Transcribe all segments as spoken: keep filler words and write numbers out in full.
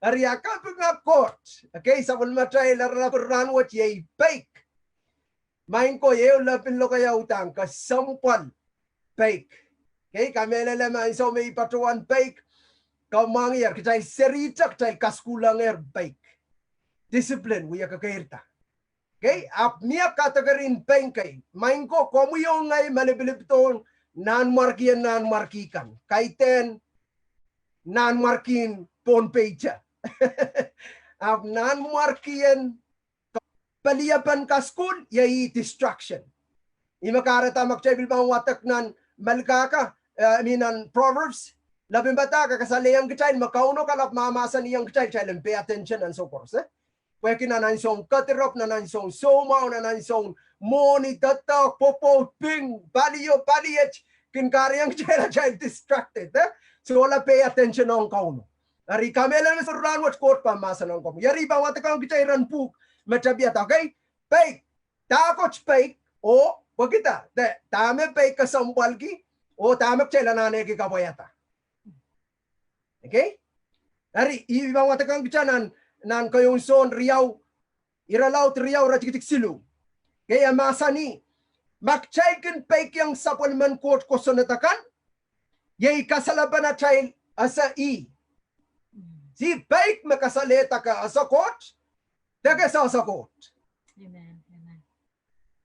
Eri a kapinga Koht. Okay, sapwellimatail rahnwet iei peik. Maing ko, ehu lepin lokaia udahn kesempwal peik. Okay, kamehlele me ansou me I patohwan peik, kamwahwiher, kitail serihte, kitail kasukuhlengehr peik. Discipline, wia kekeirda. Okay, ahpw mie category en peik kei. Maing ko, komwi oh ngehi me lipilipdohn nanmwarkien nanmwarki kan. Kaidehn nanmwarkien Pohnpei te. Ahpw nanmwarkien peliepen kasukuhl, iei distraction. Ih me kahrehda ma kitail pil pahn wadek nan Melkahka, eh, I mean nan Proverbs, lepin padahk e kasalehiong kitail me Kauno kalap mahmahsanihong kitail, kitail en pay attention ansou koaros, eh. Pwehki nan ansoun kedirepw, nan ansoun soumwahu, nan ansoun mwohni, doadoahk, pwopwoud, ping, palio, paliet, kin kahrehiong kitail, kitail distracted, eh. Sohla pay attention ong Kauno. Eri kamehlele me sohte rahnwet Koht pahn mahsen ong komwi. Eri I pahn wadekohng kitail iren pwuhk me tapiada, okay? Peik. Dahkot peik, oh pwekida, de, dahme peik kesempwalki, oh dahme kitail anahneki kapwaiada. Okay? Eri, I pahn wadekohng kitail nan, nan keieun Sohn riau, irelaud riau, iretikitik siluh. Okay, e mahsanih, ma kitail kin peikiong sapwellimen Koht kosonned akan, iei kasalepen atail ese ih. Se peik me kasalehda ke ese Koht, de ke sehse Koht. Amen, amen.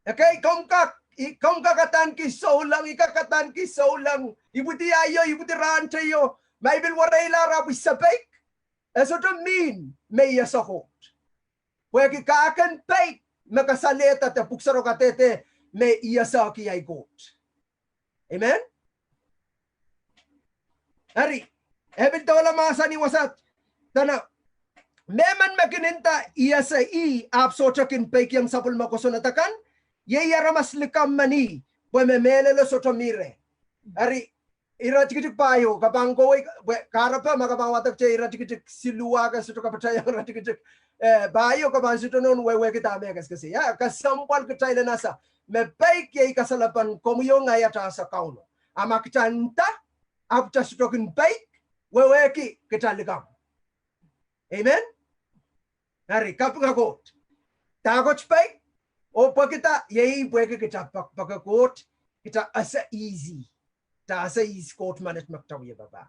Okay, komw kak, i, komw kak adaneki souleng, I kak adaneki souleng, ipwidi aio, ipwidi rahn teio, ma I pil wereilahr ahpw I se peik, e sohte mean me I ese Koht. Pwehki kahk en peik me kasalehda de pwuhk sarawi kadehde me I esehki ahi Koht. Amen? Eri, e pil doula mahsanih wasa, dene, mehmen me kin nda I ese ih ahpw sohte kin peikiong sapwellime kosonned akan, iei aramas likamw men ih, pwe me mehlelo sohte mi reh. Eri, iretikitik pahieu, ke pahn kohwei, pwe kahrepe ma ke pahn wadek te iretikitik siluh, ke sohte kapatahiong iretikitik, eh, pahieu, ke pahn sohte nohn wehwehki dahme e kesikesei. Ia, kesempwal kitail en ese me peik iei kasalepen komwi oh ngehi atail ese Kauno. A ma kitail nda, ahpw kitail sohte kin peik, wehwehki kitail likamw. Amen? Eri, kapinga Koht. Dahkot peik, oh pwekida, iei pwehki kitail pek, peke Koht, kitail ese ihs ih. Kitail ese ihs Koht menet me kitail wie papah.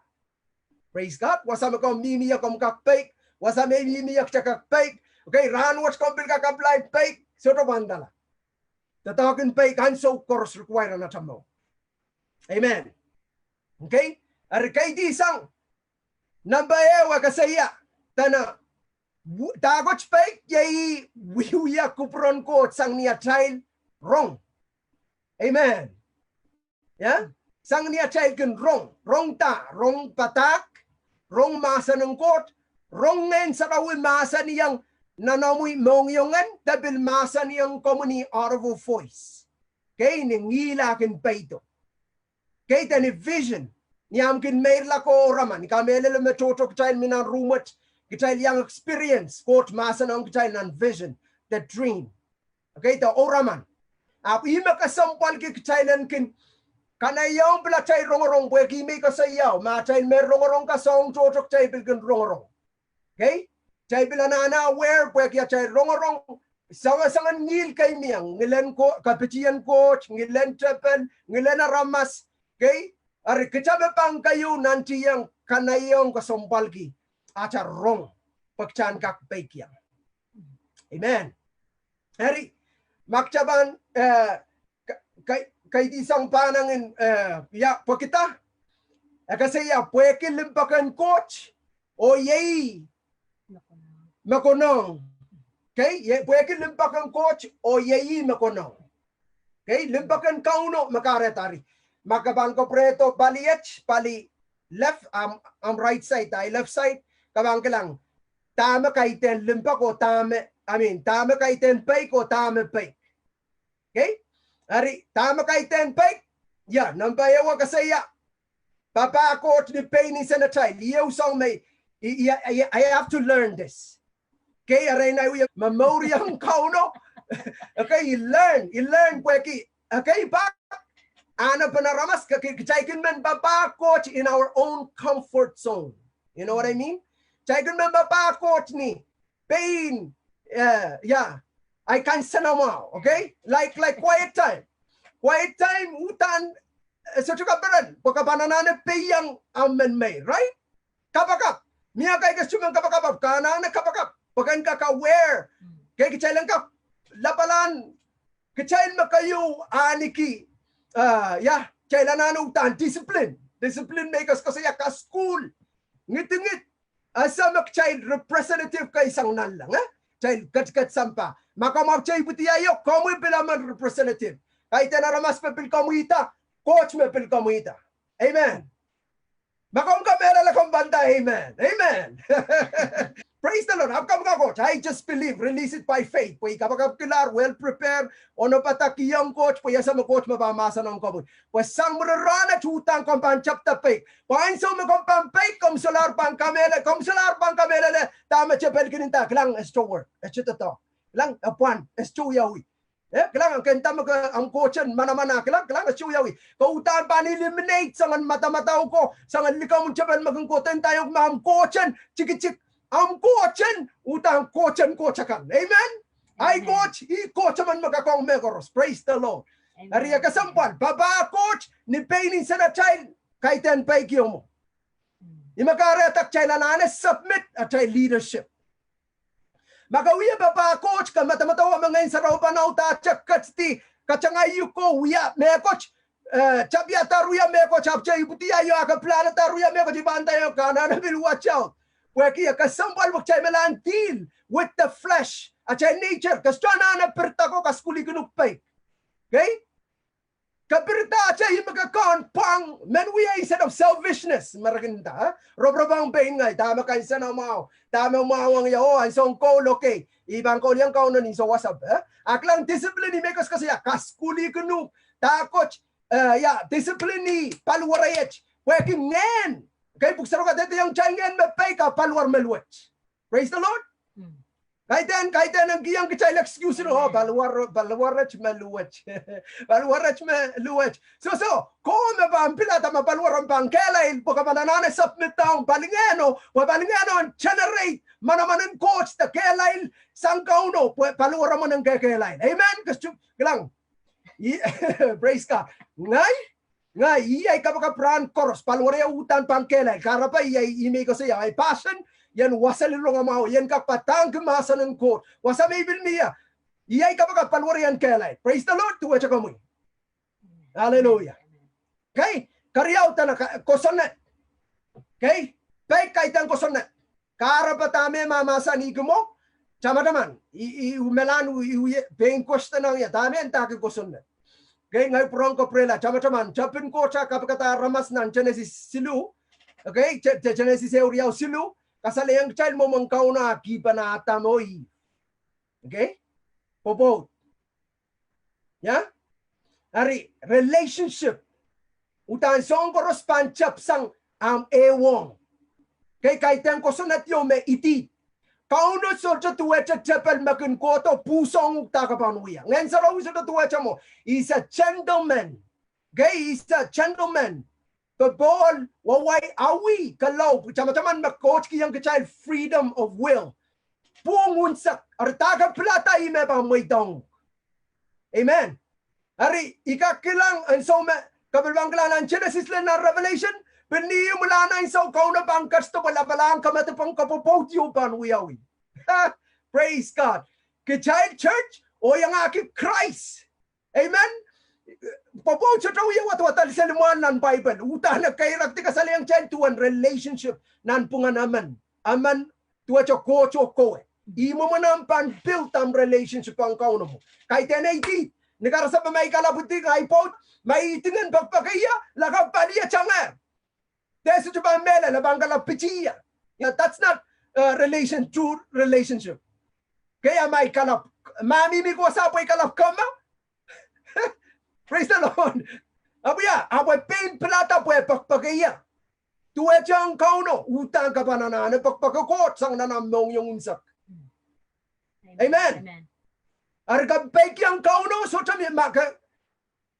Praise God. Wasa me komw mihmi ie komw kak peik. Wasa me I mihmi ie kitail kak peik. Okay, rahnwet komw pil kak apply peik. Sohte pahn dala. Doadoahk en peik ansou koaros require nan atail mour. Amen. Okay? Eri kaidehn sang. Nempe ehu e koasoia, dene, wu-, dahkot peik iei wiewia kupwuren Koht sang ni atail rong. Amen. Ia? Sang ni atail kin rong. Rong da, rong padahk, rong mahsen en Koht, rong Ngehn Sarawi mahsanihong nan omwi mohngiong en, de pil mahsanihong komwi ni audible voice. Okay, ni ngihl ah kin peido. Okay, de ni vision. Ni omw kin meirla ko oraman, I kamehlele me tohto kitail mi nan rumwet, kitail iang experience Koht mahsen ong kitail nan vision, de dream. Okay, de oraman. Ahpw ih me kesempwalki kitail en kin kanaiehng pil atail rongorong pwehki me I koasoiao, ma atail me rongorong kasohng tohto kitail pil kin rongorong. Okay? Kitail pil anahne aware pwehki atail rongorong, soangen ngihl kei mihmi, ngilen Ko-, kapitien Koht, ngilen tepel, ngilen aramas. Okay? Eri kitail me pahn keieu nantihong kanaiehng kesempwalki atail rong, pwe kitail en kak peikiong. Amen. Eri, ma kitail pahn, eh, ka-, ka-, kaidehn sang pahn angin, eh, ia, pwekida, e koasoia pwehki limpoak en Koht, oh iei me konehng. Okay, ie, pwehki limpoak en Koht, oh iei me konehng. Okay, limpoak en Kauno me kahrehda ri. Ma ke pahn kapwurehdo paliet, pali left, ahmw, ahmw right side, ahi left side, ke pahn kilang dahme kaidehn limpoak oh dahme, I mean, dahme kaidehn peik oh dahme peik. Okay? Eri, dahme kaidehn peik? Ia, nempe ehu e koasoia, papah Koht ni pein insenatail. Iei ehu soahng me I, I, I, I have to learn this. Okay, eri nei wie momouriong Kauno. Okay, I learn, I learn pwehki, okay, pak, anahnepen aramas, ke-, ke-, kitail kin men papah Koht in our own comfort zone. You know what I mean? Kitail kin me papah Koht ni pein, eh, ya, ahi kansenamwahu, okay? Like, like quiet time. Quiet time, uhdahn, eh, sohte kaperen, pwe ke pahn anahne peiong ahmw men mei, right? Kapakap. Mie kaidehn ke sohte men kapakap, ke anahne kapakap. Pwe ke en kak aware. Ke kitail en kak lapalahn kitail me keieu ahniki, ah, ya, kitail anahne uhdahn discipline. Discipline me I koasoakoasoia, kasukuhl, ngidingid. Ese me kitail representative kei sang nanleng, eh? Kitail ketiket sampah. Ma komw ahpwtehn ipwidi aio, komwi pil emen representative. Kaidehn aramas me pil komwihda, Koht me pil komwihda. Amen. Ma komw kamehlele, komw pahn nda amen. Amen. Praise the Lord. Ahpw komw kak Koht, I just believe, release it by faith. Pwe I kapakapkilahr, well prepared, onopadakiong Koht, pwe I ese me Koht me pahn mahsanihong komwi. Pwe sang mwurin rahnwet uhdahn komw pahn tepda peik. Pwe ansou me komw pahn peik, komw solahr pahn kamehlele, komw solahr pahn kamehlele, dahme tepel kin nda, kilang, e sohte work, e sohte doadoahk. Kilang, e pwand, e sohte wiawi. Eh, kilang, ke nda me ke, ahmw Koht en manaman, kilang, kilang, e sohte wiawi. Ke uhdahn pahn eliminate soangen madamadau ko, soangen likamw en tepel me kin kohdo ndahiong me ahmw Koht en tikitik, ahmw Koht en uhdahn Koht en Koht akan. Amen? Ahi Koht, ih Koht emen me kak ong mehkoaros. Praise the Lord. Eri e kesempwal, papah Koht ni pein insenatail, kaidehn peikiong mwo. Ih me kahrehda kitail anahne submit atail leadership. Ma ke wia papah Koht, ke medemedewe me Ngehn Sarawi pahn audahte ketidi, katangaih uhk oh wia mehkot, eh, tapiadahr wia mehkot, ahpwtehn ipwidi aio, ah ke piladahr wia mehkot, I pahn nda, ke anahne pil watch out. Pwehki e kesempwal pwe kitail me lahn deal with the flesh, atail nature, ke sohte anahne pirida ko kasukuhlihkin uhk peik. Okay? Ke piridahte ih me ke kohn pwang, men wia instead of selfishness, me re kin nda, eh? Roporop ong pein ngehi, dahme kansenamwahu, dahme mwahu ong ie, oh, ansoun koul, okay. I pahn kouliong Kauno ni soh wasap, eh? Ah kilang, discipline ih me I koasoakoasoia, kasukuhlihkin uhk, dahkot, eh, ya, discipline ih paliwarehiet. Pwehki ngehn, okay, pwuhk sarawio kadehdehiong kitail ngehn me peik a paliwar me luwet. Praise the Lord. Kaidehn, kaidehn en kihong kitail excuse, oh, paliwar, paliwaret me luwet. Paliwaret me luwet. Soh, soh, kowe me pahn pilada ma paliwar en pahn kehlail, pwe ke pahn anahne submit down, palingehno, pwe palingehno en generate manaman en Koht de kehlail sang Kauno, pwe paliwar emen en kekehlail. Amen? Ke sohte, kilang. Praise God. Ngehi, ngehi, ih ahi kapakap rahn koaros, paliwar ieu uhdahn pahn kehlail. Kahrepe, ih ahi, ih me I koasoia, ahi passion, ien wasa lilokamwahu, ien kak padahngki mahsen en Koht. Wasa me I pil mie, ih ahi kapakap, paliwar ien kehlail. Praise the Lord, duwehte komwi. Hallelujah. Okay, keriau, dene ka-, kosonned. Okay, peik kaidehn kosonned. Kahrepe dahme mahmahsanihki mwo, tamataman, i, i, i, melahn, i, i, pein question ong ie, dahme ndahki kosonned. Okay, ngehi pwurehng kapwurehla, tamataman, tepin Koht a kapikada aramas nan Genesis siluh. Okay, Ge-, Ge-, Genesis ehu riau siluh, kasalehiong kitail mwomwen Kauno a kihpene Adam oh Ihp. Okay? Pwopwoud. Ya? Eri relationship. Uhdahn soahng koaros pahn tepsang ahmw ehuong. Okay, kaidehn kosonned ieu me idih. Kauno sohte duwehte tepel me kin kohdo pwuhsoahng uhk dahkei pahn wia. Ngehn Sarawi sohte duwehte mwo. He's a gentleman. Okay, he's a gentleman. Popohl, wawai, awi, kelau, tamataman me Koht kihong kitail freedom of will. Pwung unsek, eri dahkei pilada ih me pahn mweidohng. Amen. Eri, I kak kilang ansou me, ke pil pahn kilang nan Genesis lel nan Revelation, pil ni imwilahn ansou Kauno pahn ketido pwe lapalahn kamadipw ong kapwopwoud ieu pahn wiawi. Praise God. Kitail church, oh iangahki Krais. Amen. Pwopwoud sohte wie wadawad seli mwahl nan Paipel. Uhdahn e keirakdi kasalehiong kitail duwen relationship nanpwungen emen. Emen duwehte Koht oh kowe. Ih mwomwen ahmw pahn build ahmw relationship ong Kauno mwo. Kaidehn idih. Ni karasepe ma I kalapw idih, ngehi pwoud, ma I idingen pekipeki ie, lakapw pali e tangehr. De sohte pahn mehlel, e pahn kalapw pitih ie. Yeah, that's not, uh, relation, true relationship. Okay, a ma I kalapw, ma mihmi ko wasa pwe I kalapw kama. Praise the Lord. Ahpw ia, ahpw e pein pilada pwe e pekipeki ie. Duwehte ong Kauno, uhdahn ke pahn anahne pekipeki Koht sang nan ahmw mohngiong unsek. Amen. Eri ke peikiong Kauno, sohte mie ma ke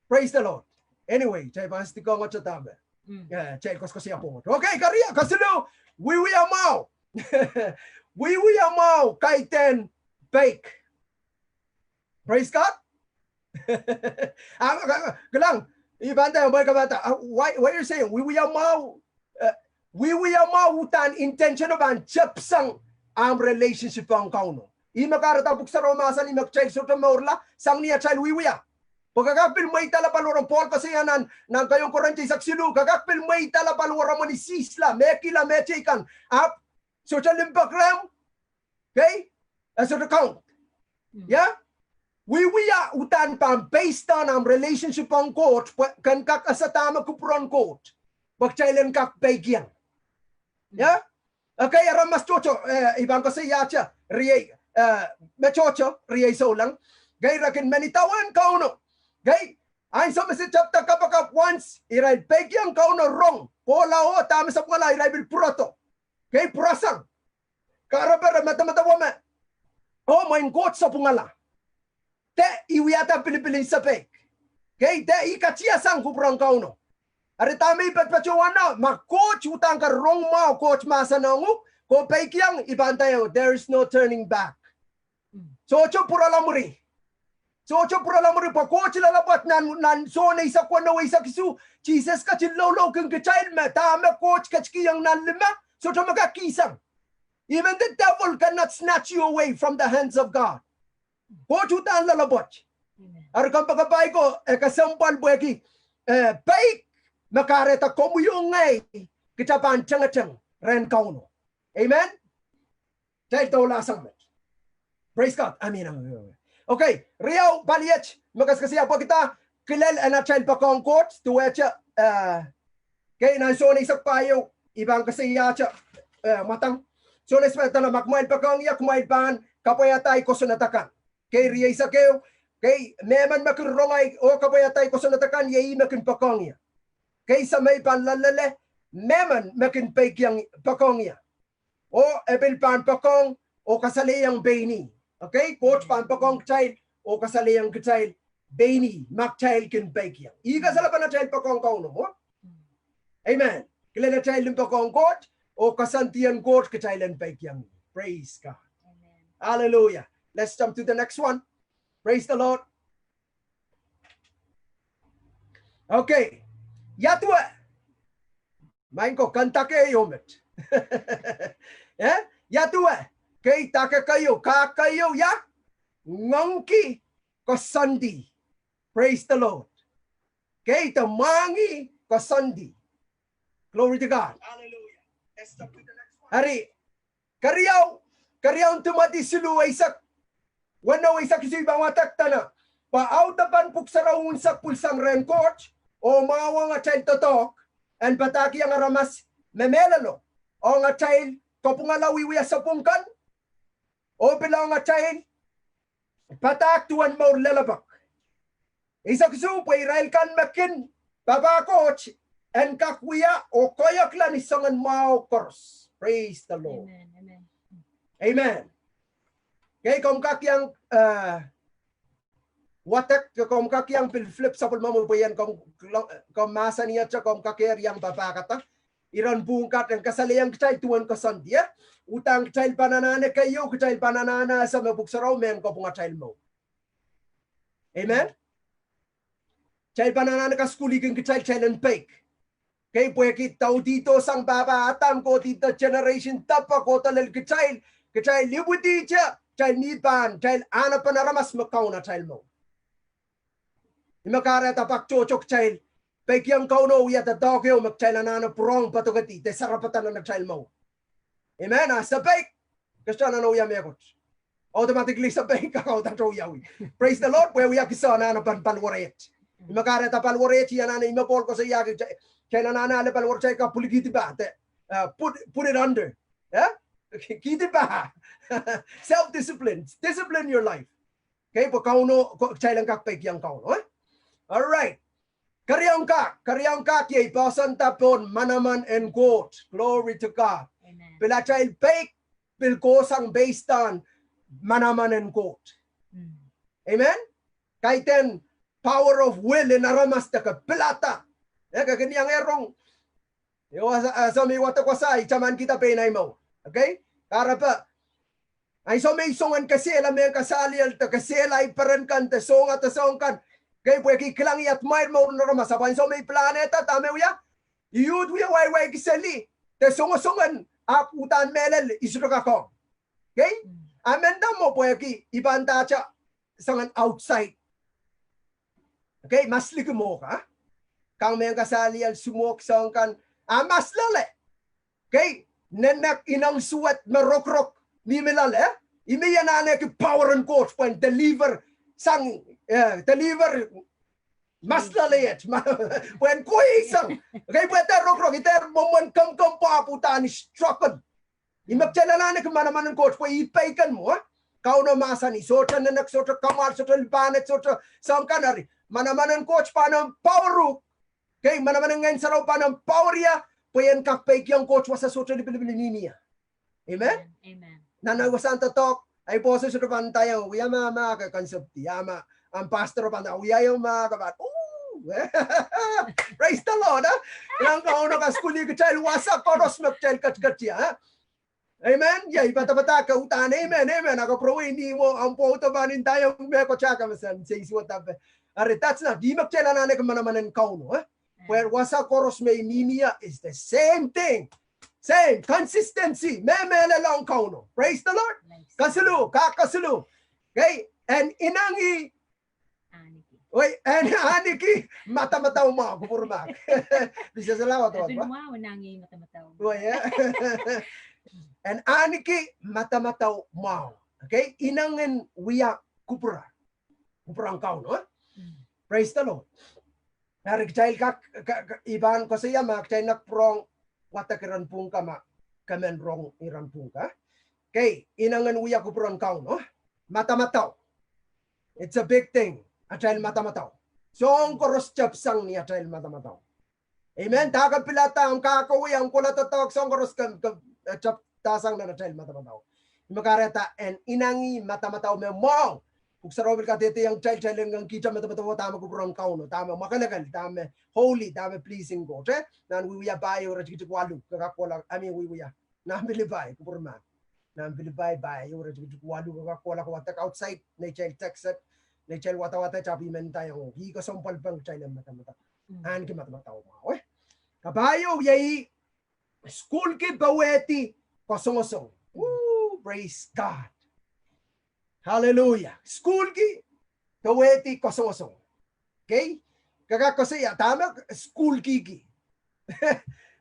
Praise the Lord. Anyway, kitail pahn stick ong ata dahme, eh, kitail koasoakoasoia pwoat. Okay, keriau, kesiluh, wiewia mwahu. Wiewia mwahu kaidehn peik. Praise God. Ah, ah, ah, kilang, I pahn nda, mwein ke pahn nda, ah, why, why you saying, wiewia mwahu, eh, wiewia mwahu uhdahn intention o pahn tepsang ahmw relationship ong Kauno. Ih me kahrehda Pwuhk Sarawi mahsanih me kitail sohte mourla sang ni atail wiewia. Pwe ke kak pil mweidala paliwaromw, Pohl koasoia nan, nan keieun Korint eisek siluh, ke kak pil mweidala paliwaromw ni sisla, mehkihla, mehteikan. Ahpw sohte limpoak rehmw, okay? E sohte count. Mm. Ia? Wiewia uhdahn pahn based on ahmw relationship ong Koht, pwe ke en kak ese dahme kupwuren Koht, pwe kitail en kak peikiong. Mm. Ia? Okay, aramas tohto, eh, I pahn koasoiahte, riei, eh, me tohto, riei souleng. Okay, re kin men idawehn Kauno. Okay, ansou me se tepda kapakap, once irail peikiong Kauno rong, kohla oh dahme sapwungala, irail pil pwurodo. Okay, pwurasang. Kahrepe re medemedewe me, oh, mwein Koht sapwungala. De I wiahda pilipil en sapeik. Okay, de I katiasang kupwuren Kauno. Eri dahme I patopato wano, ma Koht uhdahn kin rong mwahu Koht mahsen ong uhk, ke peikiong, I pahn nda, there is no turning back. Mm. Sohte pwurala mwuri. Sohte pwurala mwuri, pwe Koht loalopwoat. Nan, nan Sohn eisek weneu, eisek isuh, Sises ketin loulouki kitail me dahme Koht ketikihong nan lime, sohte me kak kihsang. Even the devil cannot snatch you away from the hands of God. Koht uhdahn loalopwoat. Amen. Eri kompoakepahi ko, e kesempwal pwehki, eh, peik me kahrehda komwi oh ngehi, kita pahn tengeteng rehn Kauno. Amen? Kitail doula sang met. Praise God. I mean, uh, okay, riau, paliet, me kaskasya pwekida, kilel en atail poakohng Koht, duwehte, eh, okay, nan Sohn eisek pahieu, I pahn koasoiahte, eh, mwadang. Sohn eisek pahieu, ma kumwail poakohng ie, kumwail pahn kapwaiada ei kosonned akan. Okay, rieisek ehu, okay, mehmen me kin rong ei oh kapwaiada ei kosonned akan, iei ih me kin poakohng ie. Okay, Semei pahn loalloale mehmen me kin peikiong, poakohng ie. Oh e pil pahn poakohng oh kasalehiong pein ih. Okay, Koht pahn poakohng kitail oh kasalehiong kitail pein ih, ma kitail kin peikiong. Ih kasalepen atail poakohng Kauno, oh? Amen. Kilel atail limpoakohng Koht oh koasoandien Koht kitail en peikiong. Praise God. Amen. Hallelujah. Let's jump to the next one. Praise the Lord. Okay. Ia duwe? Maing ko, ken dake ieu met. Eh? Ia duwe? Okay, dake keieu, kak keieu, ia? Ngoangki koasoandi. Praise the Lord. Okay, de mwahngih koasoandi. Glory to God. Hallelujah. Let's jump to the next one. Eri, keriau, keriaun Timoty siluh, eisek weneu, eisek isuh, I pahn wadek dene, pwe audepen Pwuhk Sarawi unsek pwilsang rehn Koht, oh mwahuwong atail doadoahk en padahkihong aramas me mehlelo, ong atail kapwungala wiewia sapwung kan, oh pil ong atail padahk duwen mour lelepek. Eisek isuh, pwe irail kan me kin papah Koht en kak wia oh koahiekla ni soangen mwahu koaros. Praise the Lord. Amen, amen. Amen. Okay, komw kak iang, eh, wadek, komw kak iang pil flip sapwellimomwi pwe ien komw, komw mahsanihte, komw kak iang papahkada. Iren pwuhng kat en kasalehiong kitail duwen koasoandi, eh? Uhdahn kitail pahn anahne keieu, kitail pahn anahne ese me Pwuhk Sarawi mehn kapwung atail mour. Amen? Kitail pahn anahne kasukuhlihki kitail, kitail en peik. Okay, pwehki daudido sang pahpa Adam, kohdi de generation depe kohdo lel kitail, kitail ipwidi te, kitail mi pahn, kitail anahnepen aramas me kaun atail mour. Ih me kahrehda pak tohto kitail peikiong Kauno, wia doadoahk ehu me kitail anahne pwurehng padokedi de sarapada nan atail mour. Amen. A sapeik, ke sohte anahne wia mehkot. Automatically sapeik, kak audato wiawi. Praise the Lord, pwe wia kiso anahnepen paliwar et. Ih me kahrehda paliwar et, I anahne, ih me Pohl koasoiahki, kitail anahne ale paliwar, kitail kak pwilikihdi pah, de, uh, put, put it under. Eh? Kihdi pah. Self-discipline. Discipline your life. Okay, pwe Kauno, ko-, kitail en kak peikiong Kauno, eh? All right. Keriaun kak, keriaun kak iei poahsoanda pohn manaman en Koht. Glory to God. Amen. Pil atail peik, pil kohsang based on manaman en Koht. Mm. Amen? Kaidehn power of will en aramas de ke pilada. Eh, ke kin iang rong. Ewa sa, eh, soh me I wadek wasa, I tamankihda pein ahi mour. Okay? Kahrepe, ansou me I soangen kesehla mehn kasaliel de kesehla ahi peren kan de sohng de soahng kan, kei, pwehki I kilang iet mwail mouren aramas, ahpw ansou me I pilahnehda, dahme wia? I uhd wie waiwaiki seli de songosong en, ahpw uhdahn mehlel I sohte kak ong. Kei? A menda mwo pwehki I pahn ndahte soangen outside. Kei, mas liki mwo ka. Kang mehn kasaliel, sumok, soahng kan, a mas loale. Kei, nenek, ineng, suwed me rokorok, mihmi loale. Ih me I anahneki power en Koht pwehn deliver sang, eh, deliver mas loale iet, pwehn kohieng sang. Kei, pwe dehr rokorok, I dehr mwomwen kemkem pwahpw uhdahn I struggle. Ih me kitail anahneki manaman en Koht pwe ih peikan mwo. Kauno mahsanih, sohte nenek, sohte kamwahl, sohte lipahned, sohte soahng kan, eri manaman en Koht pahn empower uhk. Kei, manaman en Ngehn Sarawi pahn empower ie, pwe en kak peikiong Koht wasa sohte lipilipil en mihmi ie. Amen? Nan ahi wasahn doadoahk, ahi boso sohte pahn ndaiong, wia ma, ma ke concept, ia ma, ahmw pastor pahn ndaiong, wiahiong ma ke pahn, ooh, praise the Lord, eh? Iang Kauno kasukuhlih kitail wasa koaros me kitail ketiket ie, eh? Amen? Ia, I padapadahk ke uhdahn, amen, amen, a ke pwurehng ni mwo, ahmw pwoudo pahn ndaiong mehkot ah ke me sen, se isuwed ape. Eri, that's not, ih me kitail anahneki manaman en Kauno, eh? Pwe wasa koaros me I mihmi ie is the same thing. Same, consistency, me mehlel ong Kauno. Praise the Lord. Kasiluh, kak kasiluh. Kei, en inengi, oi, en ahniki madamadau mwahu, kupwur mahk. Pisasalawa doadwa. Oi, eh? En ahniki madamadau mwahu. Kei, ineng en wia kupwur. Kupwuren Kauno, eh? Praise the Lord. Eri kitail kak, ka, ka, I pahn koasoia ma kitail nek pwurehng wadek iren pwuhng ka ma ke men rong iren pwuhng ka. Kei, ineng en wia kupwuren Kauno, eh? Madamadau. It's a big thing. Atail madamadau. Soahng koaros tepsang ni atail madamadau. Amen. Dahke pilada, ahmw kahkawei, ahmw kohla doadoahk, soahng koaros ke, ke, eh, tepdasang nan atail madamadau. Ih me kahrehda en inengi madamadau me mwahu. Pwuhk Sarawi pil kadehdehiong kitail, kitail en kihda madamadau dahme kupwuren Kauno, dahme mwakelekel, dahme holy, dahme pleasing Koht, eh? Nan Wiewia pahieu iretikitik waluh, ke kak kohla, I mean, Wiewia. Nan Pilipai, kupwur mahk. Nan Pilipai pahieu iretikitik waluh, ke kak kohla ke wadek outside neitail text, neitail wadawad, ahpw I men ndaiong, ih kesempwal pahn kitail en madamadau. Ahneki madamadau mwahu, eh? Kapahieu iei sukuhlki powehdi kasongosong. Ooh, praise God. Hallelujah. Sukuhlki powehdi kasongosong. Kei, ke kak koasoia dahme sukuhlkihki.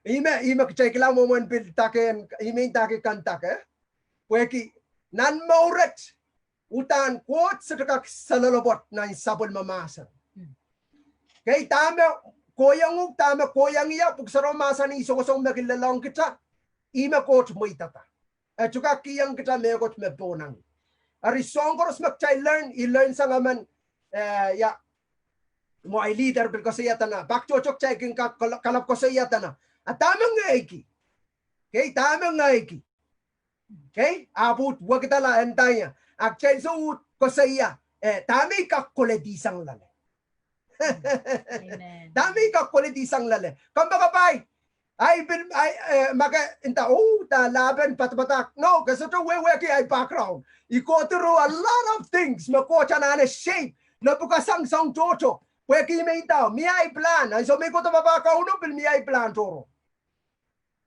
Ih me, ih me kitail kilang mwomwen pil dake, ih me I ndahki kandake. Pwehki nan mouret, uhdahn Koht sohte kak saloalopwoat nan sapwellime mahsen. Kei, dahme kohiong uhk, dahme kohiong ie, Pwuhk Sarawi mahsanih songosong me kin lelohng kita, ih me Koht mweidada. E sohte kak kihong kita mehkot me pohnangih. Eri soahng koaros me kitail learn, I learn sang emen, eh, ia, mwo ahi leader pil koasoia dene, pak tohto kitail kin kak kal-, kalap koasoia dene, a dahme ngehi ki. Kei, dahme ngehi ki. Kei, ahpw uhd wekidala en ndaiong. A kitail soh uhd koasoia, eh, dahme I kak koledi sang loale. Dahme I kak koledi sang loale. Kompoakepahi. Ahi pil, ahi, eh, ma ke nda, oh, da lapen padapadahk. No, ke sohte wehwehki ahi background. I go through a lot of things me Koht anahne shape, lopwukasang soahng tohto. Pwehki me I nda, mie ahi plan. Ansou me I kohdo papah Kauno pil mie ahi plan tohrohr.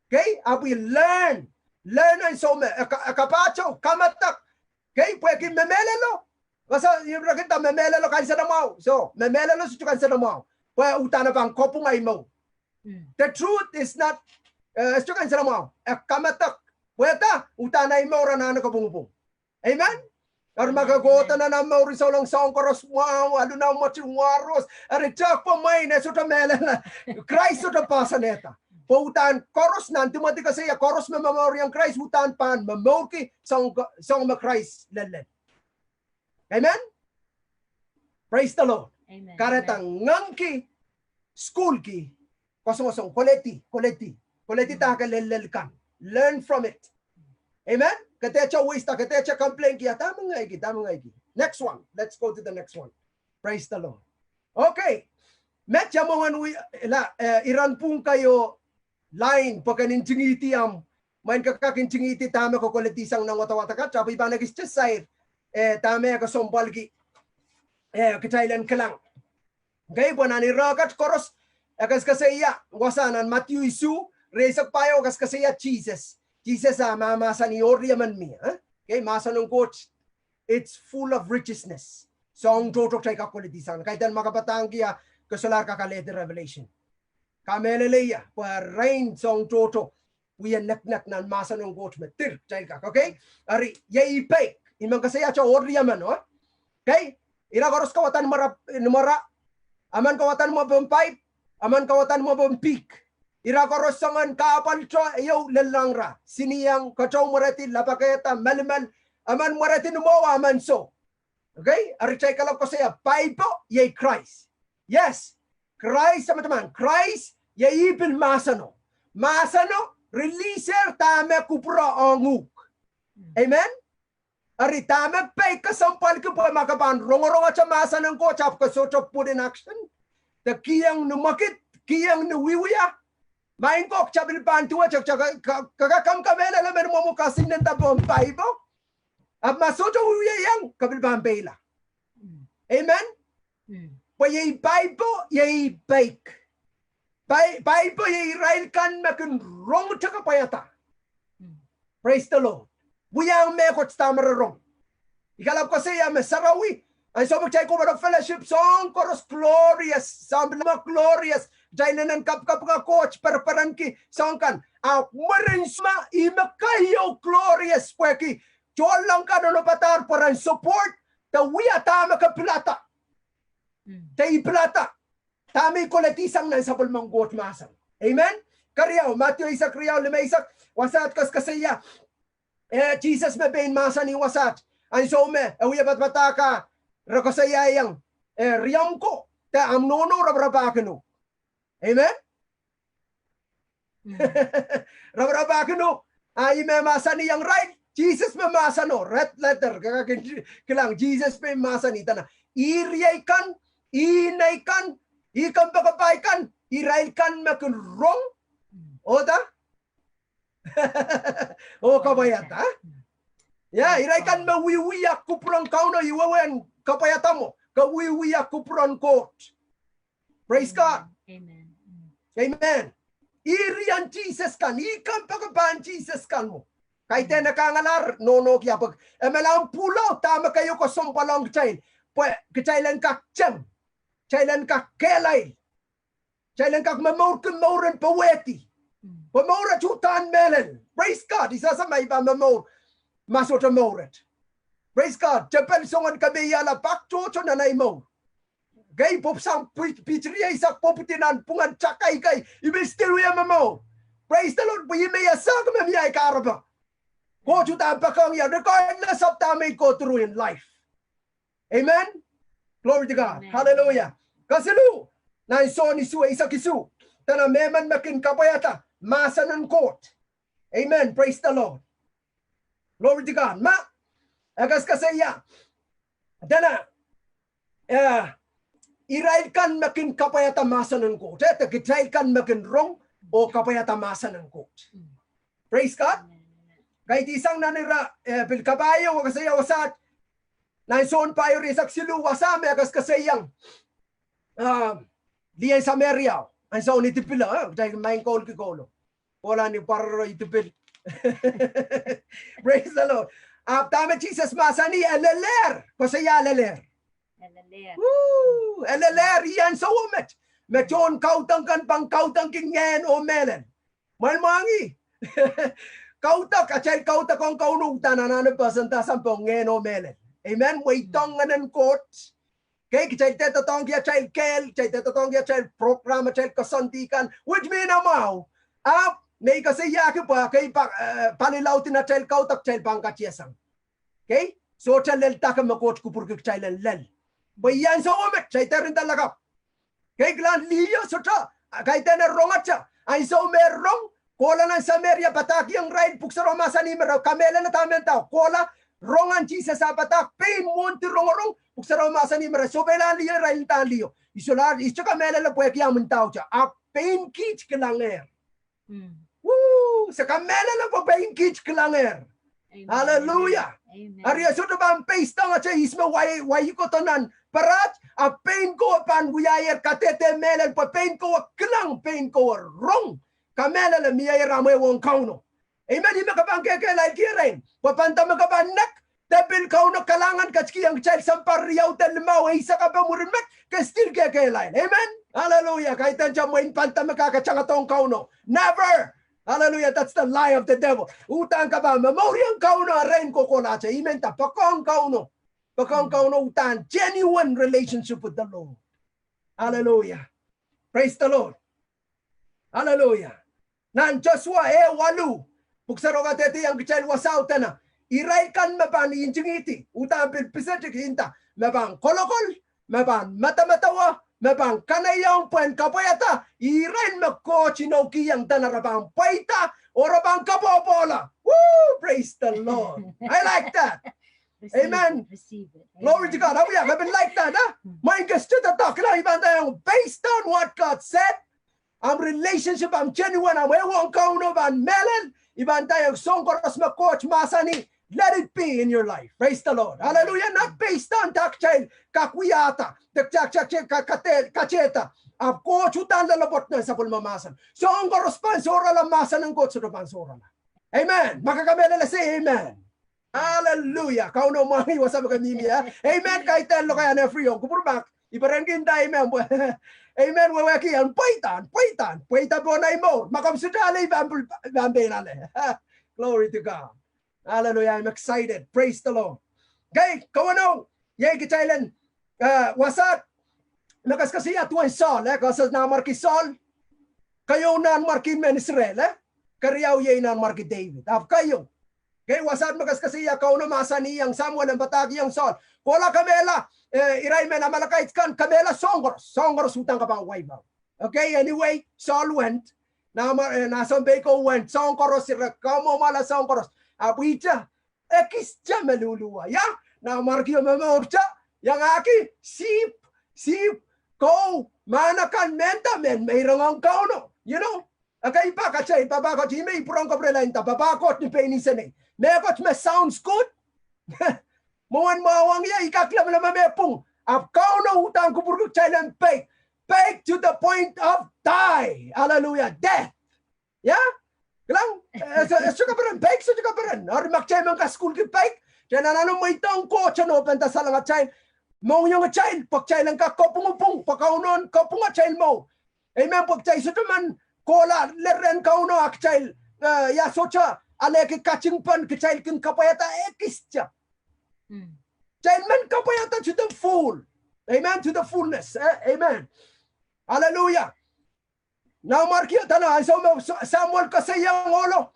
Kei, ahpw I learn, learn ansou me, e ka-, e kapahtou, kamadek. Kei, pwehki me mehlelo. Kasa, I reki nda me mehlelo kansenamwahu. So, me mehlelo sohte kansenamwahu. Pwe uhdahn e pahn kopwung ahi mour. The truth is not, eh, e sohte kansenamwahu. E kamadek. Pwe da, uhdahn ahi mour anahne kopwungpwung. Amen? Eri ma ke kohdo nan ahmw mour, I souleng soahng koaros mwahu, alu nan mwohtin waros, eri tehk pwe mwein e sohte mehlel, Krais sohte poahsoanehda. Pwe uhdahn koaros nan Timoty koasoia, koaros me momouriong Krais uhdahn pahn momourki soahng, soahng me Krais lellel. Amen? Praise the Lord. Kahrehda ngangki, sukuhlki, kasongosong, koledi, koledi, koledi dahke lellel kan. Learn from it. Amen? Ke dehr waste, ke dehr complain ki, a dahme ngehi ki, dahme ngehi ki. Next one. Let's go to the next one. Praise the Lord. Okay. Met ia mwomwen wia, la, eh, iren pwuhng kaio line, pwe ken ntingihdi ahmw Mwein ke kak ntingihdi dahme ke koledi sang nan wadawad akan, ahpw I pahn ekis te sair, eh, dahme e kesempwalki, eh, kitail en kilang. Okay, pwe nan irehkat koaros, e kaskasaiah wasa nan Madiu isuh, rieisek pahieu e kaskasaiah Sises. Sises a mahmahsanih oh riemen mie, eh? Okay, mahsen en Koht, it's full of richness. Soahng tohto kitail kak koledi sang. Kaidehn ma ke padahngki ah, ke solahr kak alehdi Revelation. Kamehleleia, pwe rein soahng tohto, wie neknek nan mahsen en Koht me dir, kitail kak, okay? Eri, iei I peik, I men kasaihte oh riemen, oh? Okay? Ira koaros kawadan mwara, mwara, emen kawadan mwo pohn paip, emen kawadan mwo pohn pihk. Ira koaros soangen kahpwal, tohto, ehu lellahng ra, sinieng, kotou mweredi, lapakehda, melimal, emen mweredi ni mwowe, emen soh. Okay? Eri kitail kalap koasoia, paipo iei Krais. Yes. Krais, tamataman, Krais iei pil mahseno. Mahseno, releaser dahme kupwure ong uhk. Amen? Eri dahme peik kesempwalki pwe ma ke pahn rongorongete mahsen en Koht ahpw ke sohte put in action. De kihong ni mwekid, kihong ni wiewia. Maing ko, ke pil pahn duwehte, ke, ke, ke, ke kak kamehlele men mwomw kasin nda pohn paipo. Ahpw ma sohte wiewia iang, ke pil pahn peila. Amen? Pwe iei paipo, iei peik. Pai-, paipo iei irail kan me kin rongete kapwaiada. Praise the Lord. Wiahiong mehkot dahme re rong. I kalap koasoia me sarawi, ansou me kitail kohdo fellowship, soahng koaros glorious, soahng pil me glorious, kitail inenen kapikapinga Koht, pereperenki soahng kan. A mwurin sma, ih me keieu glorious pwehki tohnleng kan onopadahr pwe ren support, de wia dahme ke pilada. De I pilada dahme I koledi sang nan sapwellimen Koht mahsen. Amen. Keriau, Madiu eisek riau, limeisek, wasaht kaskasaiah, eh, Sises me pein mahsanih wasaht, ansou me e wia padapadahk ah, re koasoiaiong, eh, riomw ko, de ahmw nohno raparapahkin uhk. Amen. Raparapahkin uhk. A ih me mahsanihong irail, Sises me mahseno, red letter, ke kak kilang, Sises pein mahsanih dene, ih riei kan, ih inei kan, ih kompoakepahi kan, irail kan me kin rong, oh da? Oh kapwaiada. Ia, irail kan me wiewia kupwuren Kauno, ih wehwehn kapwaiada mwo, ke wiewia kupwuren Koht. Praise God. Amen. Ih riei en Sises kan, ih kompoakepahn Sises kan mwo. Kaidehn e kangalahr nohnohki ah pwehki e malahn pwulo, dahme keieu kesempwal ong kitail, pwe kitail en kak teng, kitail en kak kehlail, kitail en kak momourki mour en powehdi. Pwe mour et uhdahn mehlel. Praise God. I sehse ma I pahn momour ma sohte mour et. Praise God. Tepel soangen kemeiehla pak tohto nan ei mour. Kei pwupwusang pi-, piter rieisek pwupwudi nan pwungen takai kei, I pil still wia momour. Praise the Lord. Pwe I me iasahki me mie ei kahrepe. Koht uhdahn poakohng ie, regardless of dahme I go through in life. Amen. Glory to God. Hallelujah. Kesiluh, nan Sohn isuh, eisek isuh, dene mehmen me kin kapwaiada mahsen en Koht. Amen. Praise the Lord. Glory to God. Ma, e kaskasaiah dene, eh, irail kan me kin kapwaiada mahsen en Koht, eh, de kitail kan me kin rong oh kapwaiada mahsen en Koht. Praise God. Kaidehn sang nan ira, eh, pil kapai ieu e kasaia wasaht, nan Sohn pahieu, rieisek siluh, wasa me e kaskasaiong, ah, lih en Sameria, ansou ni dipil, eh, kitail maing koulki koulo. Kohla ni pwaroro idipil. Praise the Lord. Ahpw dahme Sises mahsanih, e lelehr. Koasoia e lelehr. E lelehr. Ih ansou met me tohn kaudok kan pahn kaudokki ngehn oh mehlel. Mwein mwahngih. Kaudok, atail kaudok ong Kauno uhdahn anahne pesenda sang pohn ngehn oh mehlel. Amen. Mweidohng ngehnen Koht. Kei, kitail dehr doadoahngki atail kehl, kitail dehr doadoahngki atail program, atail koasoandi kan, which mean amwahu. Ahpw me I koasoiahki pwe kei pa-, eh, palilaud en atail kaudok kitail pahn katiasang. Kei, sohte lel dake me Koht kupwurki kitail en lel. Pwe ih ansou met kitail dehr nda lakapw. Kei, kilang liho sohte, kaidehn e rongete, ansou me e rong, kohla nan Sameria padahkihong irail, pwuhk sarawio mahsanih me re kamehlele dahme e nda, kohla, rong en Sises ah padahk, pein mwohndi rongorong, pwuhk sarawio mahsanih me re sohpeilahng liho, irail ndahng liho. I solahr, I sohte kamehlele pwehki ahmw ndaute, ahpw pein kiht kilangehr. Woo! Se kamehlele pwe pein kiht kilangehr. Hallelujah. Ari e sohte pahn based on ahte ihs me wai, wai kohdo nan parat, a pein kowe pahn wiahier kadehde mehlel pwe pein kowe kilang, pein kowe rong. Kamehlele mie ier amw ehuong Kauno. Amen. Ihme ke pahn kehkehlailki erein. Pwe pahn dahme ke pahn nek, de pil Kauno kalahngan ketikihong kitail sounpar riau de limau, eisek ape mwurin met, ke still kehkehlail. Amen. Hallelujah. Kaidehn kitail mwein pahn dahme ke kak tangadohng Kauno. Never. Hallelujah. That's the lie of the devil. Uhdahn ke pahn momouriong Kauno erein kohkohlahte. Amen. Da poakohng Kauno. Poakohng Kauno uhdahn genuine relationship with the Lord. Hallelujah. Praise the Lord. Hallelujah. Nan Sosua ehu waluh, pwuhk sarawi kadehdehiong kitail wasao dene, irail kan me pahn ntingihdi, uhdahn pil pisetik nda, me pahn kolokol, me pahn medemedewe, me pahn kanaiehng pwehn kapwaiada irail me Koht inoukihong dene re pahn pweida, oh re pahn kapopohla. Woo, praise the Lord. I like that. Amen. Glory to God. Awia, I like that, huh? Mwein ke sehse doadoahk, I pahn ndaiong, based on what God said, ahmw relationship, ahmw genuine, ahmw ehuong Kauno pahn mehlel, I pahn ndaiong soahng koaros me Koht mahsanih, let it be in your life. Praise the Lord. Hallelujah. Not based on dahme kitail kak wiahda, dahme kitail kak, kak, kak, katehda. Ahpw Koht uhdahn loalopwoat nan sapwellime mahsen. Soahng koaros pahn sohrala, mahsen en Koht sohte pahn sohrala. Amen. Ma ke kamehlele, say amen. Hallelujah. Kauno mwahngih wasa me ke mihmi ie. Amen. Kaidehn lokaiahn Efriong. Kupwur pak. I perenki nda amen. Amen. Wehwehki en pweida, pweida, pweida pohn ahi mour. Ma komw sohte ale, I pahn pil, I pahn pein ale. Glory to God. Hallelujah. I'm excited. Praise the Lord. Okay, kawenehu. Iei kitail en, eh, wasahn me kaskasuwed duwen Saul, eh, koasoia Nanmwarki Saul. Keieu Nanmwarki mehn Israel, eh. Keriau iei Nanmwarki David. Ahpw keieu. Okay, wasahn me kaskasuwed Kauno mahsanihong Samuel en padahkihong Saul, kohla kemehla, eh, irail mehn Amalekait kan kemehla soahng koaros, soahng koaros uhdahn kak pahn wipe out. Okay, anyway, Saul went. Nah, ma, eh, nah sounpei ko went. Soahng koaros ira kamwomwala soahng koaros. Ahpw ihte, ekiste me luhluhwa. Ia, Nanmwarkio me momourte, iangahki sihpw, sihpw, kou, mahn akan, mehnda mehn me irongohng Kauno. You know, okay, I pak atail, papah Koht, ihme I pwurehng kapwurehla nda, papah Koht ni pein insenei. Mehkot me sounds good. Mwohn mwahu ong ie, I kak lemeleme mehpwung. Ahpw Kauno uhdahn kupwurki kitail en peik. Peik to the point of die. Hallelujah. Death. Ia? Kilang, eh, sohte, sohte kaperen, peik sohte kaperen. Eri ma kitail men kasukuhlki peik, kitail anahne mweidohng Koht en open da salengatail, mohngiongitail, pwe kitail en kak kapwungpwung, pwe Kauno en kapwung atail mour. Amen. Pwe kitail sohte men kohla lel rehn Kauno a kitail, eh, ia sohte alehki katingpen kitail kin kapwaiada ekiste. Kitail men kapwaiada to the full. Amen. To the fullness. Eh? Amen. Hallelujah. Nanmwarkio dene ansou me Sa-, Samuel koasoiong ohlo.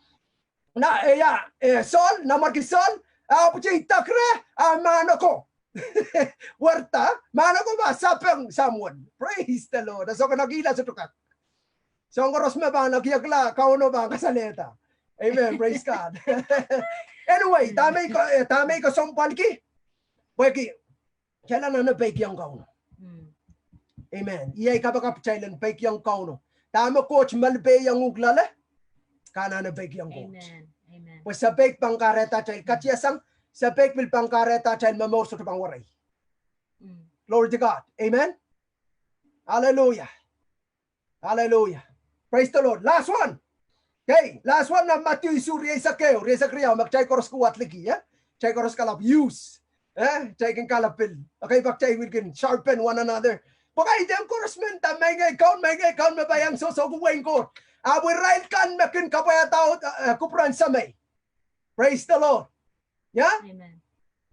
Na, eh, ia, eh, Saul, Nanmwarki Saul, ahpw te idek reh, ah, mahn oko. Werda, mahn oko pahn sapeng Samuel. Praise the Lord. Sohte kak, sohte kak. Soahng koaros me pahn ekiekla, Kauno pahn kasalehda. Amen. Praise God. Anyway, dahme I ko-, eh, dahme I kesempwalki? Pwehki kitail anahne peikiong Kauno. Amen. Iei kapakap kitail en peikiong Kauno. Dahme Koht malipehiong uhk loale, ke anahne peikiong Koht. Pwe se peik pahn kahrehda kitail katiasang, se peik pil pahn kahrehda kitail momour sohte pahn werei. Glory to God. Amen. Hallelujah. Hallelujah. Praise the Lord. Last one. Okay, last one nan Madiu isuh rieisek ehu, rieisek riau, me kitail koaros kohwad liki, eh? Kitail koaros kalap use. Eh? Kitail kin kalap pil. Okay, pak kitail pil kin sharpen one another. Pwe kaidehn koaros men nda, Maing ei Kaun, Maing ei Kaun, me pahn iang sohsohki wehin Koht. Ahpw irail kan me kin kapwaiada, eh, kupwuren Semei. Praise the Lord. Ia? Amen.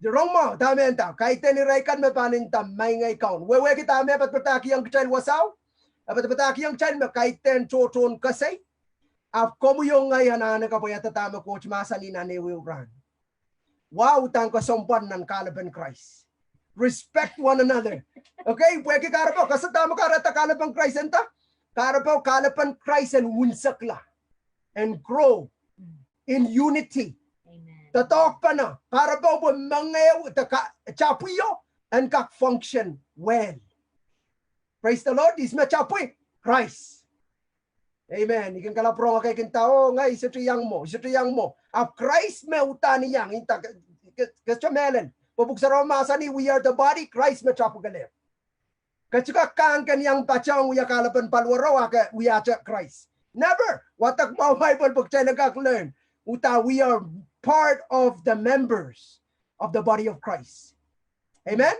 Rong mwahu, dahme e nda, kaidehn irail kan me pahn nda, Maing ei Kaun. Wehwehki dahme e padapadahkihong kitail wasao? E padapadahkihong kitail me kaidehn tohtohn kesei. Ahpw komwi oh ngehi anahne kapwaiada dahme Koht mahsanih nan ehuehu rahn. Wow, uhdahn kesempwal nan kahlepen Krais. Respect one another. Okay, pwehki kahrepe, kese dahme kahrehda kahlepen Krais en nda? Kahrepe, kahlepen Krais en unsekla. And grow in unity. Doadoahkpene, kahrepe pwe mengeu de ka-, tapwio en kak function well. Praise the Lord, ihs me tapwi? Krais. Amen. I kin kalap rong, okay, kin nda, oh, ngehi sohte iang mwo, sohte iang mwo. Ahpw Krais me uhdahn iang, inda ke, ke, ke sohte mehlel. Pwe Pwuhk Sarawi mahsanih, we are the body, Krais me tapwik lel. Ke sohte kak kahng ken iang patohng wia kahlepen paliwaro a ke wiahte Krais. Never. Wadek mwahu Bible pwe kitail en kak learn. Uhdahn we are part of the members of the body of Christ. Amen?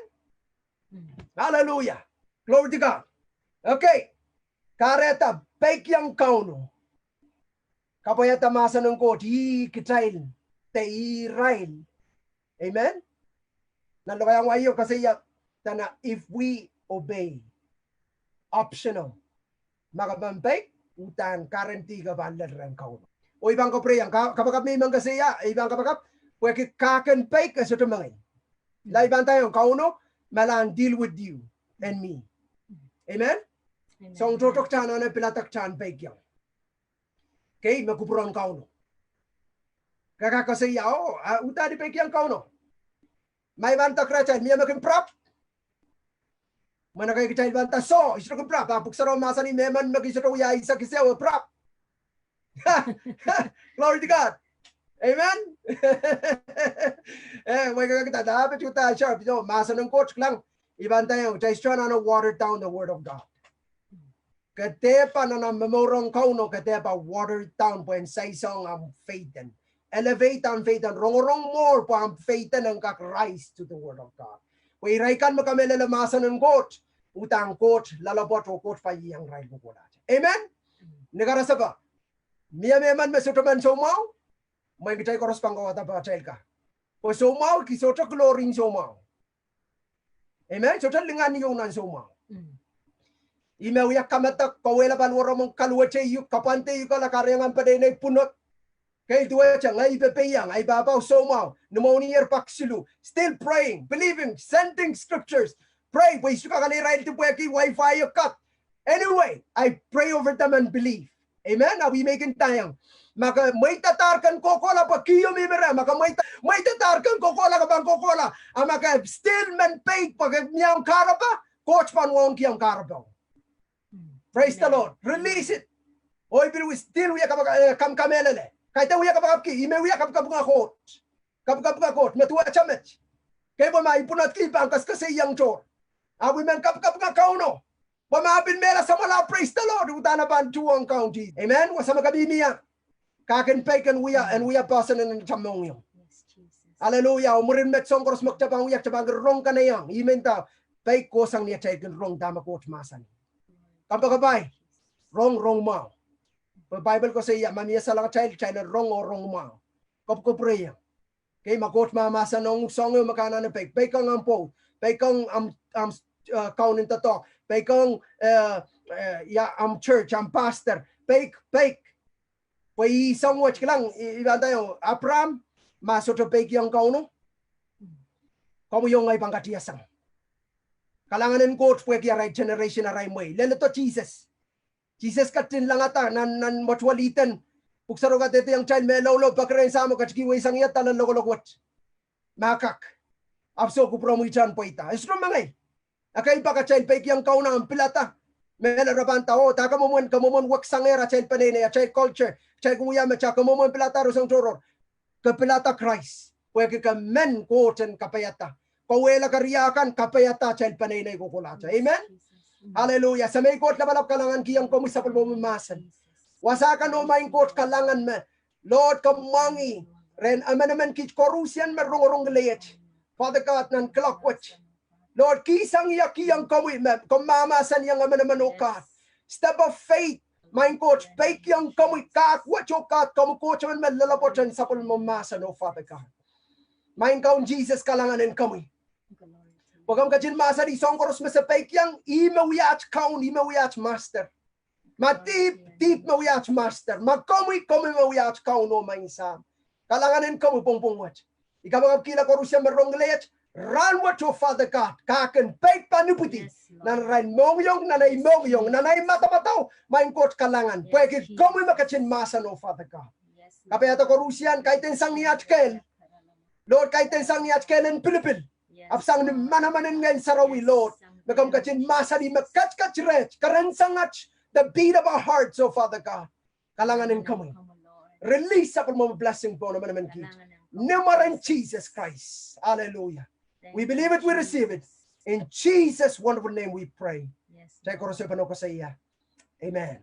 Hallelujah. Glory to God. Okay. Kahrehda peikiong Kauno. Kapwaiada mahsen en Koht, ih kitail, de ih irail. Amen. Nan lokaiahn wai o koasoia, dene if we obey, optional. Ma ke pahn peik, uhdahn guarantee ke pahn lel rehn Kauno. Oh i pahn kapwureiong, ka-, kapakap me I men koasoia, i pahn kapakap, pwehki ke kin peik, e sohte mengei. Lao i pahn ndaiong Kauno, me lahn deal with you and me. Amen? Amen. Soang tohto kitail anahne pilada kitail en peikiong. Kei me kupwuren Kauno. Ke kak koasoia, oh, a, uhdahn I peikiong Kauno. Ma I pahn nda kitail, mie me kin pirap. Mwein ekei kitail pahn nda soh, I sohte kin pirap, a Pwuhk Sarawi mahsanih me emen me kin sohte wia eisek ise, e pirap. Glory to God. Amen. Eh, mwein ke kak nda, ah, pwe uhdahn sharp, you know, mahsen en Koht kilang, I pahn ndaiong, kitail sohte anahne water down the word of God. Ke dehpa nan ahmw momour ong Kauno, ke dehpa water it down pwehn saisong ahmw faith en. Elevate ahmw faith en, rongorong more pwe ahmw faith en en kak rise to the word of God. Pwe irail kan me kamehlele mahsen en Koht, uhdahn Koht loalopwoat oh Koht pahn iang irail kohkohlahte. Amen? Ni karasepe, mie mehmen me sohte men soumwahu, mwein kitail koaros pahn kauwada pahtail ka. Pwe soumwahu ki sohte glory en soumwahu. Amen. Sohte lingan ieu nan soumwahu. Ih me wia kamedek, kauwehla paliwaromw, kaluwete iuk, kapwande iuk, ala kahrehiong ahmw peneinei pwunod. Kei duwehte ngehi pepeiong, ahi pahpao soumwahu, ni mwohnier pak siluh. Still praying, believing, sending scriptures. Pray, pwe I sohte kak ale irail dipwehki wifi o kat. Anyway, I pray over them and believe. Amen. Ahpw I men kin ndaiong, ma ke mweidadahr ken kohkohla pwe kihong mi mire, ma ke mweida-, mweidadahr ken kohkohla, ke pahn kohkohla. A ma ke still men peik pwe ke mie ong kahrepe, Koht pahn wauneki ong kahrepe. Praise the Lord. Release it. Oh I pil wia still wia kap-, eh, kam kamehlele. Kaidehn wia kapakapki, I men wia kapakapinga Koht. Kapakapinga Koht, me duwehte met. Kei pwe ma I pwunodki I pahn koaskoasoiong tohr. Ahpw I men kapakapinga Kauno. Pwe ma pil mehla samwala, praise the Lord, uhdahn e pahn tuhwong Kaun Sises. Amen. Wasa me ke mihmi ie, ke kin peik en wia, en wia poahsoan en atail mohngiong. Hallelujah. Oh mwurin met soang koaros me kitail pahn wia, kitail pahn kin rong kanaieng. I men nda, peik kohsang ni atail kin rong dahme Koht mahsanih. Kompoakepahi, rong, rong mwahu. Pwe Bible koasoia, ma mie salong atail, kitail en rong oh rong mwahu. Kop-, kopwureiong. Kei ma Koht mahmahsanihong soang ehu me ke anahne peik, peikiong ahmw pwoud, peikiong ahmw, ahmw, eh, kaunen doadoahk, peikiong, eh, eh, ia ahmw church, ahmw pastor, peik, peik. Pwe ih soang wet kilang, I, I pahn ndaiong, Abraham, ma sohte peikiong Kauno, komwi oh ngehi pahn katiasang. Kalahngan en Koht pwehki arail generation, arail mwehi. Leledo Sises. Sises ketin langada nan, nan mwetuwel Ihden. Pwuhk Sarawi kadehdehiong kitail me loulou pekeren Sahmo ketikihwei sang ie dahlen lokolok wet. Ma kak. Ahpw soh kupwuromwi kitail en pweida. E sohte mengei. Ekei pak atail peikiong Kauno ahmw pilada. Mehlel re pahn nda, oh, dahme ke mwomwen, ke mwomwen weksangehr atail peneinei, atail culture, atail kin wia me kitail, ke mwomwen pilada roson tohrohr. Ke pilada Krais. Pwehki ke men Koht en kapaiada. Kauwehla keriau kan kapaiada atail peneinei kohkohlahte. Amen. Hallelujah. Semei Koht lapalap, kalahngan kihong komwi sapwellimomwi mahsen. Wasa kan oh Maing Koht kalahngan me, Lord, ke mwahngih rehn emenemen kiht koarusie me rongorong kilel. Father God, nan kuloak wet. Lord, kihsang ie kihong komwi me, komw mahmahsanihong emenemen oh God. Step of faith, Maing Koht, peikiong komwi kak wet oh God, komwi Koht emen me loalopwoat en sapwellimomwi mahsen oh Father God. Maing Kaun Sises, kalahngan en komwi. Pwe komw ketin mahsanih soang koaros me se peikiong, ih me wia at Kaun, ih me wia at Master. Ma dihp, dihp me wia at Master. Ma komwi, komwi me wia at Kaun oh Maing Sahm. Kalahngan en komwi pwongpwong wet. I kapakapkihla koarusie me rong kilel, rahn wet oh Father God, ke kin peik pahn ipwidi. Nan arail mohngiong, nan ei mohngiong, nan ei madamadau, Maing Koht kalahngan. Pwehki komwi me ketin mahsen oh Father God. Kapaiada koarusie, kaidehn sang ni at kehl. Lord, kaidehn sang ni at kehl en pilipil. Ahpw sang ni manaman en Ngehn Sarawi, Lord. Me komw ketin mahsanih me ketiket reht, kerensang at, the beat of our hearts, oh Father God. Kalahngan en komwi. Release sapwellimomwi blessing pohn emenemen kiht. Ni mwaren Sises Krais. Hallelujah. We believe it, we receive it. In Jesus' wonderful name we pray. Kitail koaros pahn koasoia, amen.